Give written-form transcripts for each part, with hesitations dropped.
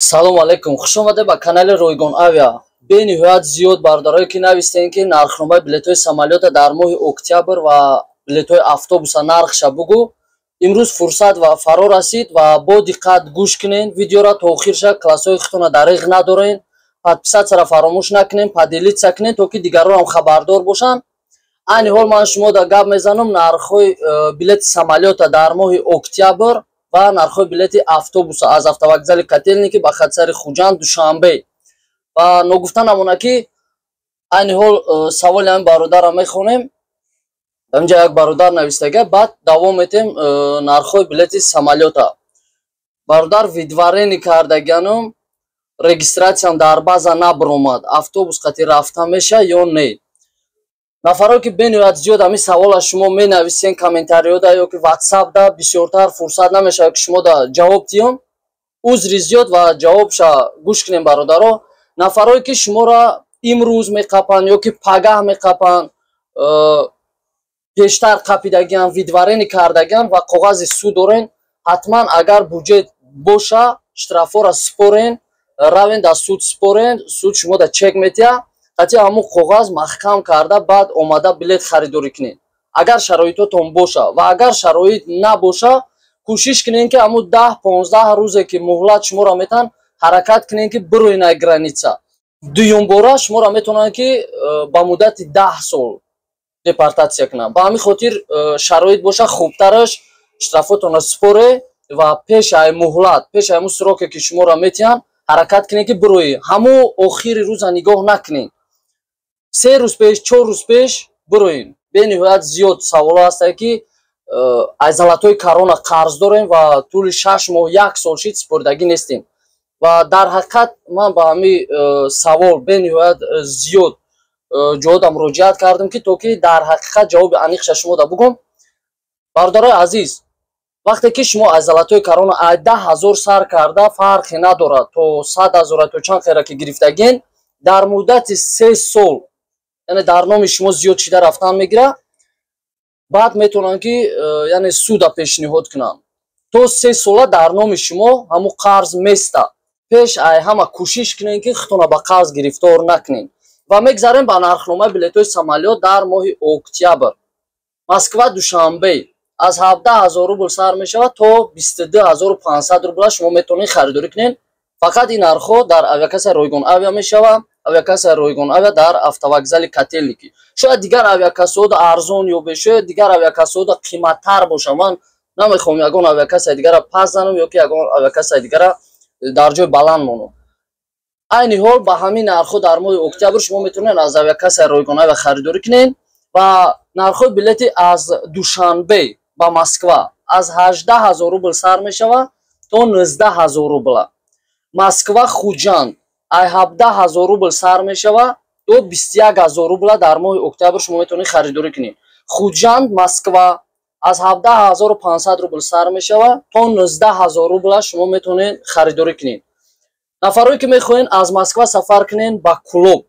Салому алайкум, хушомадед ба канали Ройгон Авиа. Бениҳоят зиёд бародарое ки навистем, ки нархномаи билетҳои самолёта дар моҳи октябр ва билетҳои автобуса нархша бугӯ. Имрӯз фурсат ва фаро расид ва бо диққат гӯш кунен видеора то охирша, классҳои худтона дариғ надорен, подписаться ра фаромӯш накунен, поделиться кунен, то ки дигарон ҳам хабардор бошанд. Айни ҳол ман шумо да гап мезанам нархҳои билети самолёта дар моҳи октябр ва нархҳои билети автобуса аз автовокзали Котельники ба хатсайри Хуҷанд, Душанбе. Ва ногуфта намона, ки айни ҳол саволи ҳамин бародарро мехонем. Инҷа як бародар навистага, баъд давом метем нархҳои билети самолёта. Бародар выдворение кардагианум, регистрация м дар база набаромад, автобус қати рафта меша ё не? Нафаро ки бениҳоят зиёд ҳамин савола шумо менависен комментариёда ё ки ватсапда, бисёртар фурсат намешавад, ки шумо да ҷавоб диҳам, узри зиёд. Ва ҷавобша гӯш кунем, бародаро. Нафарое ки шуморо имрӯз меқапанд ё ки пагаҳ меқапанд, пештар қапидагиан, выдворение кардагиан ва коғази суд дорен, ҳатман агар буҷет боша, штрафҳоро спорен, равен дар суд спорен, суд шумо да чек метиҳа, қатъи ҳамун коғаз маҳкам карда, баъд омада билет харидорӣ кунед, агар шароитотон боша. Ва агар шароит набоша, кӯшиш кунед, ки ҳамун 10-15 рӯзе ки муҳлат шуморо метаҳанд, ҳаракат кунед, ки бироен ай граница. Дуюмбора шуморо метавонанд, ки ба муддати 10 сол депортатсия кунанд. Ба ҳамин хотир шароит боша, хубтараш штрафотонро споре ва пеш ай муҳлат, пеш ай ҳамун сроке ки шуморо метиҳанд, ҳаракат кунед, ки бироӣ. Ҳамун охири рӯза нигоҳ накунед, 3 рӯз пеш, 4 рӯз пеш бироем. Бениҳоят зиёд саволҳо ҳастанд, ки аз Золотой Корона қарз дорем ва тӯли 6 моҳ, як сол шид, супоридагӣ нестем. Ва дар ҳақиқат ман ба ҳамин савол бениҳоят зиёд ҷода муроҷиат кардам, ки то ки дар ҳақиқат ҷавоби аниқша шумо да бугум. Бародарои азиз, вақте ки шумо аз Золотой Корона аз 10 000 сар карда, фарқе надорад, то 100 000, то чанд қера ки гирифтагин, дар муддати 3 сол, яъне дар номи шумо зиёд шида рафтан мегирад. Баъд метавонанд, ки яъне суда пешниҳод кунанд. То 3 сола дар номи шумо ҳамун қарз места. Пеш ай ҳама кӯшиш кунед, ки худтона ба қарз гирифтор накунед. Ва мегзарем ба нархномаи билетҳои самолёт дар моҳи октябр. Москва, Душанбе аз 17 000 рубл сар мешавад, то 22 500 рубла шумо метавонед харидорӣ кунед. Фақат ин нархҳо дар авиакассаи Ройгон Авиа мешавад, авиакассаи Ройгон Авиа дар автовокзали Котельники. Шояд дигар авиакассаҳода арзон ёбе, шояд дигар авиакассаҳода қиматтар бошад. Ман намехоҳам ягон авиакассаи дигара пас занам ё ки ягон авиакассаи дигара дар ҷои баланд монам. Айни ҳол ба ҳамин нархҳо дар моҳи октябр шумо метавонед аз авиакассаи Ройгон Авиа харидорӣ кунед. Ва нархҳои билети аз Душанбе ба Москва аз 18 000 рубл сар мешавад то 19 000 рубла. Москва, Хуҷанд ай 17 000 рубл сар мешавад то 21 000 рубла дар моҳи октябр шумо метавонед харидорӣ кунед. Хуҷанд, Москва аз 17 500 рубл сар мешавад, то 19 000 рубла шумо метавонед харидорӣ кунед. Нафарое ки мехоҳед аз Москва сафар кунед ба Кулоб,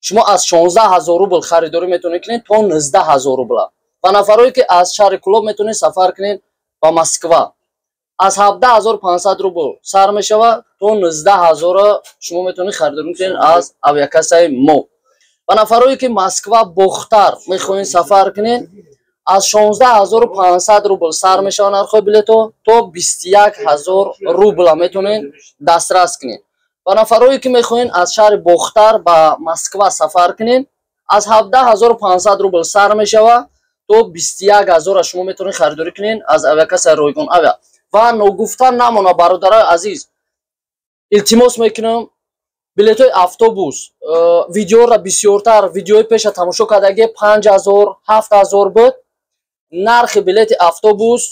шумо аз 16 000 рубл харидорӣ метавонед кунед то 19 000 рубла. Ва нафарое ки аз шаҳри Кулоб метавонед сафар кунед ба Москва, аз 17 500 рубл сар мешавад, то 19 000 шумо метавонед харидорӣ кунед аз авиакассаи мо. Ва нафарое ки Москва, Бохтар мехоҳед сафар кунед, аз 16 500 рубл сар мешавад нархҳои билетҳо, то 21 000 рубла метавонед дастрас кунед. Ва нафарое ки мехоҳед аз шаҳри Бохтар ба Москва сафар кунед, аз 17 500 рубл сар мешавад, то 21 000 шумо метавонед харидорӣ кунед аз авиакассаи Ройгон Авиа. Ва ногуфта намона, бародарои азиз, илтимос мекунам, билетҳои автобус, видеоро бисёртар, видеои пеша тамошо кардаги, 5000, 7000 буд нархи билети автобус.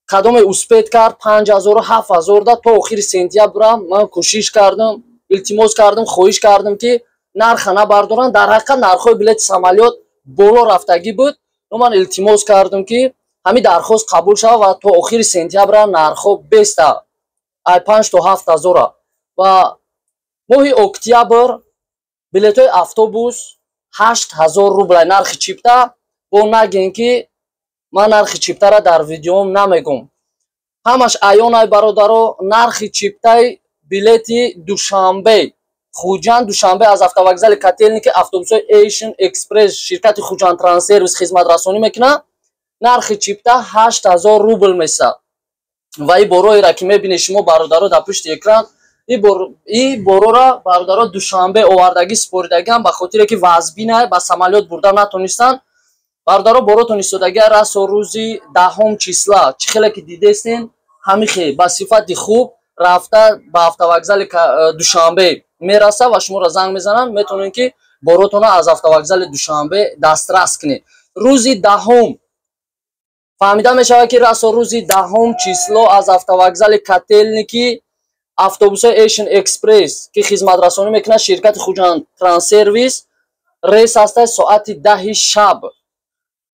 Кадоме успеть кард, 5000-у 7000 да то охири сентябрам ман кӯшиш кардам, илтимос кардам, хоҳиш кардам, ки нарха набардоранд. Дар ҳақиқат нархҳои билети самолёт боло рафтагӣ буд, но ман илтимос кардам, ки ҳамин дархост қабул шавад ва то охири сентябра нархҳо беста ай 5 то 7 ҳазора. Ва моҳи октябр билетҳои автобус 8000 рубла нархи чипта. Бо нагем, ки ман нархи чиптара дар видеом намегум. Ҳамаш аёнай, бародаро, нархи чиптаи Билети Душанбе, Хуҷанд, Душанбе аз автовокзали Котельники автобусҳои Asian Express ширкати Хуҷанд Транссервис хизматрасонӣ мекунад. Нархи чипта 8000 рубл месад. Ва и бороеро, ки мебинед шумо, бародаро, дар пушти экран, и борора, бародаро, Душанбе овардагӣ супоридагиам, ба хотире ки вазбина, ба самолёт бурда натонистанд. Бародаро, боротон истодагия расо рӯзи 10-ум числа. Чӣ хеле ки дидестен, ҳамихе ба сифати хуб рафта ба автовокзали Душанбе мераса ва шуморо занг мезананд. Метавонед, ки боротона аз автовокзали Душанбе дастрас кунед рӯзи 10-ум. Фаҳмида мешавад, ки расо рӯзи 10-ум число аз автовокзали Котельники автобусҳои Asian Express, ки хизматрасонӣ мекунад ширкати Хуҷанд Транссервис, рейс ҳаста соати 10-и шаб.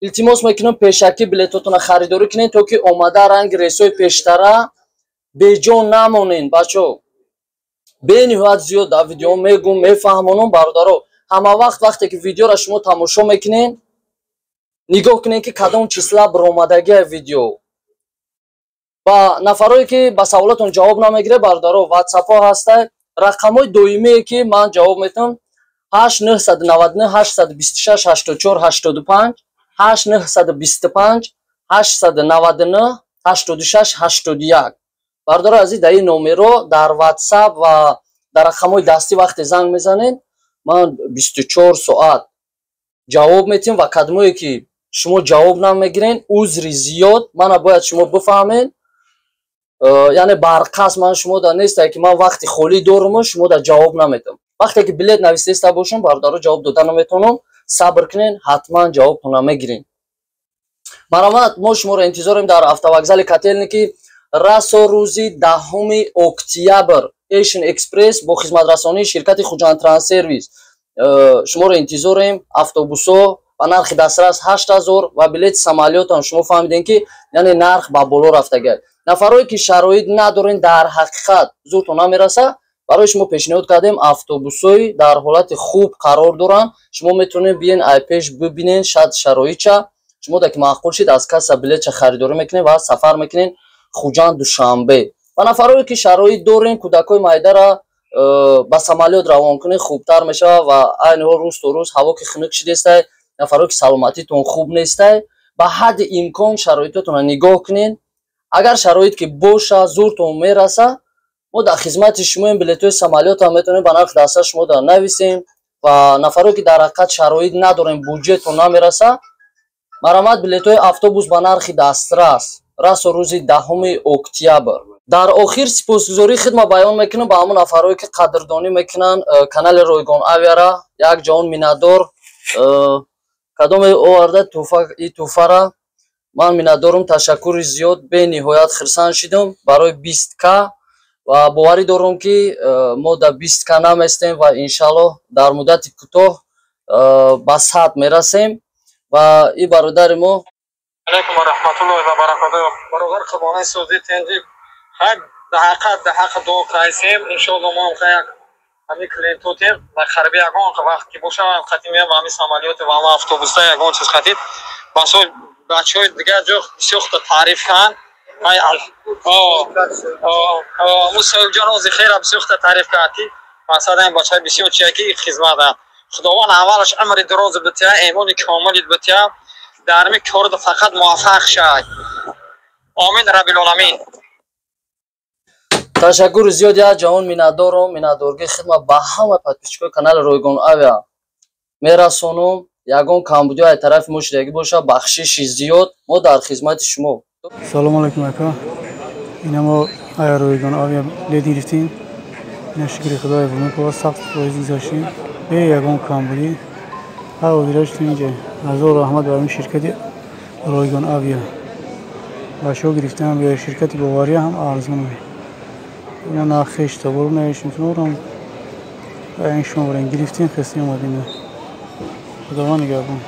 Илтимос мекунам, пешакӣ билетотонро харидорӣ кунед, то ки омада ранги рейсҳои пештара беҷо намонен. Бачо, бениҳоят зиёд дар видео мегум, мефаҳмонам. Бародаро, ҳама вақт, вақте ки видеоро шумо тамошо мекунед, нигоҳ кунед, ки кадом числа баромадагия видео. Ва нафарое, ки ба саволатон ҷавоб намегиред, бародаро, ватсапҳо ҳаста, рақамҳои доимие, ки ман ҷавоб метавам: 8 999 826 84 85, 8 925 899 86 81. Бародаро азиз, дар ин номеро дар ватсап ва дар рақамҳои дастӣ вақте занг мезанед, ман 24 соат ҷавоб метиҳам. Ва кадомое ки шумо ҷавоб намегирен, узри зиёд, мана бояд шумо бифаҳмед, яъне барқасд ман шумо да нестае, ки ман вақти холӣ доруму шумо да ҷавоб наметавам. Вақте ки билет нависеста бошам, бародаро, ҷавоб дода наметавонам. Сабр кунед, ҳатман ҷавобтона мегирем. Марҳамат, мо шуморо интизорем дар автовокзали Котельники расо рӯзи 10-уми октябр. Asian Express бо хизматрасонии ширкати Хуҷанд Транссервис шуморо интизорем. Автобусҳо ба нархи дастрас 8000 ва билети самолётам шумо фаҳмидем, ки яъне нарх ба боло рафтагиад. Нафарое ки шароит надорен, дар ҳақиқат зуртон намераса, барои шумо пешниҳод кардем, автобусҳои дар ҳолати хуб қарор доранд. Шумо метавонед биен, айпеш бибинен шад шароитча. Шумо да ки маъқул шид, аз касса билетча харидорӣ мекунед ва сафар мекунед Хуҷанд, Душанбе. Ва нафарое ки шароит дорен, кӯдакҳои майдара ба самолёт равон кунед, хубтар мешавад. Ва айни ҳол рӯз то рӯз ҳаво ки хунук шидестай, нафарое ки саломатитон хуб нестай, ба ҳадди имкон шароитотонро нигоҳ кунед. Агар шароит ки боша, зуртон мераса, мо дар хизмати шумоем. Билетҳои самолётам метавонем ба нархи даста шумо да нависем. Ва нафарое ки дар ҳақиқат шароит надорем, буҷетон намераса, марҳамат, билетҳои автобус ба нархи дастрас расо рӯзи 10-уми октябр. Дар охир сипосгузории хидма баён мекунам ба ҳамон нафарое ки қадрдонӣ мекунанд канали Ройгон Авиара. Як ҷаҳон миннатдор. Кадоме оварда и тӯҳфара, ман миннатдорам. Ташаккури зиёд, бениҳоят хирсанд шидам барои 20К ва боварӣ дорам, ки мо дар 20К наместем ва иншаллоҳ дар муддати кӯтоҳ ба 100 мерасем. Ва и бародари мо. Алайкум ва раҳматуллоҳи ва баракатуҳ. Бародар Қурбонаи Сӯзӣ, тенҷи хай, дар ҳақиқат дар ҳаққи дуо кайсем. Иншоалло, мо ҳам як ҳамин клиентотем дар қариби ягон вақт ки боша, қатӣ меям ҳамин самолёти ва ҳама автобуса, ягон чиз қатид. Басо бачаҳои дигар ҷо бисёр таъриф кан. Мусоибҷон ҳозир хела бисёр таъриф кард, ки мақсад ин бачаи бисёр чия ки хизмата. Худованд аввалаш умри дароз бития, эмони комилит бития, дар ҳамин корда фақат муваффақ шавад. Омин раббилоламин. Ташаккури зиёд, як ҷаҳон миннатдорам. Миннатдоргии хидмат ба ҳама подписчикои канали Ройгон Авиа мерасонам. Ягон камбудиҳо аз тарафи мо шудагӣ боша, бахшиши зиёд, мо дар хизмати шумо. Салому алайкум, ака. Ина мо ая Ройгон Авиа билет гирифтем. Ина, шукри худои Внуково, сахт фоиз гузаштем, бе ягон камбудӣ. Ҳар озира шудем инҷа. Ҳазор раҳмат бар ин ширкати Ройгон Авиа. Бачаҳо гирифтам, ширкати боварӣ ҳам арзон. Ина нархи табор наешим, ин шумо барен гирифтем, хестем, омадем. Худованд нигаҳбон.